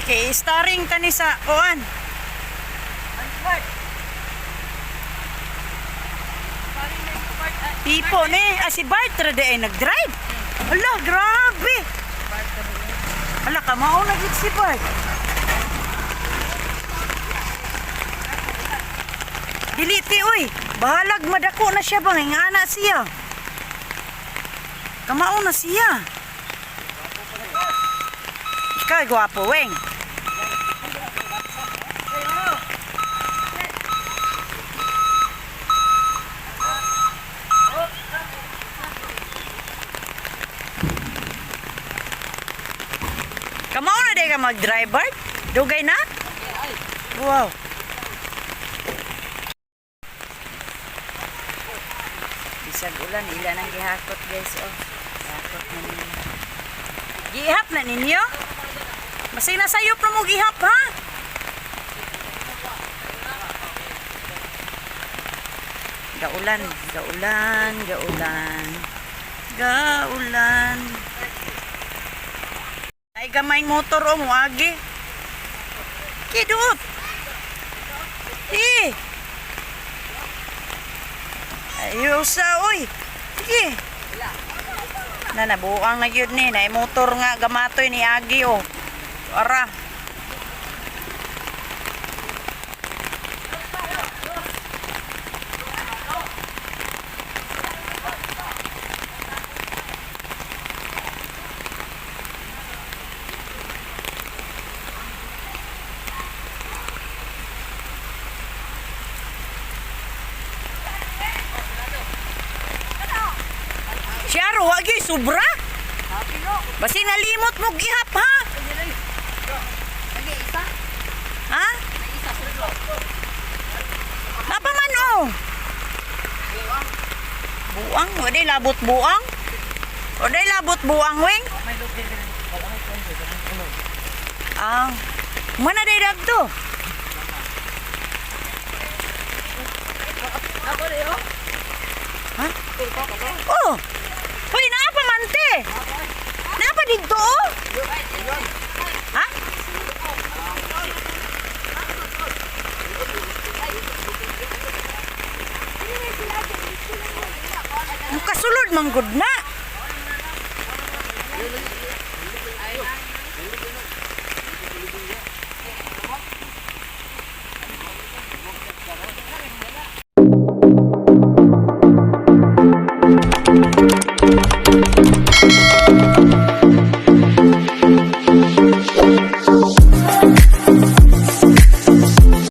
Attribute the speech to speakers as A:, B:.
A: Kay starring tani sa kuan. Tipo ni, ah, si Bart ra di ay nag-drive. Ala, grabe. Ala, kamao na gid si Bart. Dili ti oy. Bahalag madako na siya bang ingana siya. Kamao na siya. Ikaw gwapo, weng. Kamao na di ka mag-drive, Bart? Dugay na? Wow. Bisag ulan, ila nang gihakot, guys, oh. Gihakot na ninyo. Gihap na ninyo? Masay nasayop na mo gihap, ha? Gaulan, gaulan, gaulan. Gaulan. Ay gamay motor o moagi. Kidot. Eh. Ayos sa oy. Sige. Na nabuang na gyud ni, na motor nga gamatoy ni Agi oh. Ara. Siyaro, wa gyud sobra. Basi nalimot mo gihap ha. Ha? Napa man oh. Buang, wala labot buang. Wala labot buang weng. Ah, mana day dagto? Ha? Oh. Hoy, naa pa man te. Naa pa didto oh. Ha? Ang kasulod man gud na.